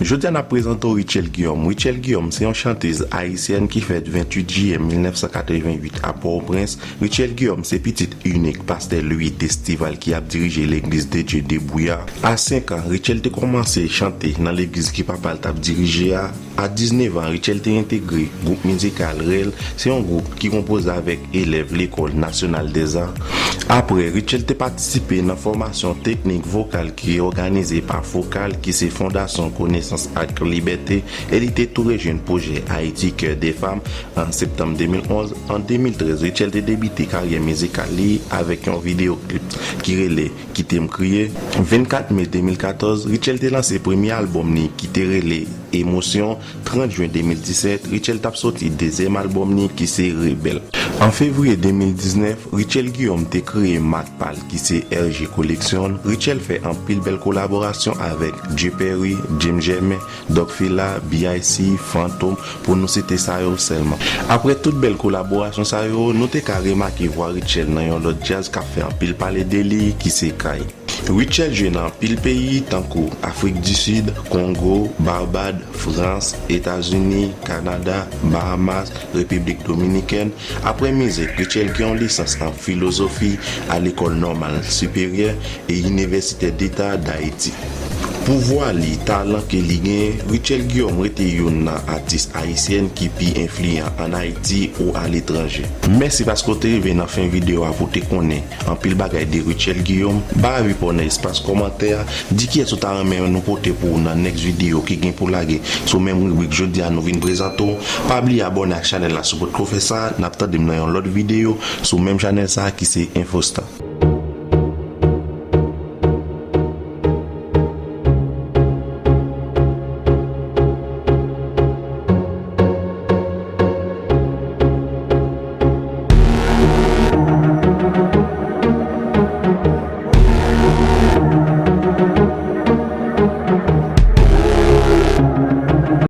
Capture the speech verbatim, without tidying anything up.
Jodi a n ap prezante w Rutshelle Guillaume. Rutshelle Guillaume se yon chantez ayisyèn ki fèt venntuit jiyè mil nèf san katreventuit a Pòtoprens. Rutshelle Guillaume se pitit inik pastè Louis Testival ki ap dirije legliz de Dieu de Bouya. A senk an, Rutshelle te kòmanse chante nan legliz ke papa l t ap dirije a. A diznèf an, Rutshelle te entegre gwoup mizikal Rèl, se yon gwoup ki konpoze avèk elèv Lekòl Nasyonal dèzar. Apre, Rutshelle te patisipe nan fòmasyon teknik vokal ki òganize pa Fokal, ki se Fondasyon Konesans ak Libète, e li te tou rejwenn pwojè Ayiti Kè de Fanm an septanm de mil onz. An de mil trèz, Rutshelle te debite karyè mizikal li avèk yon videyo klip ki rele Kite m kriye. Vennkat me de mil katòz, Rutshelle te lanse premye albòm li ki te rele Emosyon. Trant jen de mil disèt, Rutshelle t ap soti dezyèm albòm li ki se Rebèl. An fevriye de mil diznèf, Rutshelle Guillaume te kreye mak pa l ki se R G Collection. Rutshelle fè anpil bèl kolaborasyon avèk Dye Perry, James Germain, Doc Fila, B I C, Fantom, pou nou site sa yo sèlman. Apre tout bèl kolaborasyon sa yo, nou te ka remake vwa Rutshelle nan yon lòt djaz k ap fè anpil pale de li, ki se Kay. Rutshelle jwe nan anpil peyi, tankou Afrik di Sid, Kongo, Barbad, Frans, Etazini, Kanada, Bahamas, Repiblik Dominikèn. Apre mizik, Rutshelle gen yon lisans an filozofi a Lekòl Nòmal Siperyè e Inivèsite Deta d Ayiti. Pouvwa li, talan ke li genyen, Rutshelle Guillaume rete youn nan atis ayisyèn ki pi enfliyan ann Ayiti ou aletranje. Mèsi paske w te rive nan fen videyo a pou w te konnen anpil bagay de Rutshelle Guillaume. Ba avi pa w nan espas kòmantè a, di kiyès ou ta renmen nou pote pou ou nan next videyo ki gen pou lage sou menm ribrik jodi a nou vin prezante w. Pa bliye abòne ak chanèl la si w potko fè sa. N ap tande m nan yon lòt videyo sou menm chanèl sa a ki se Infostar.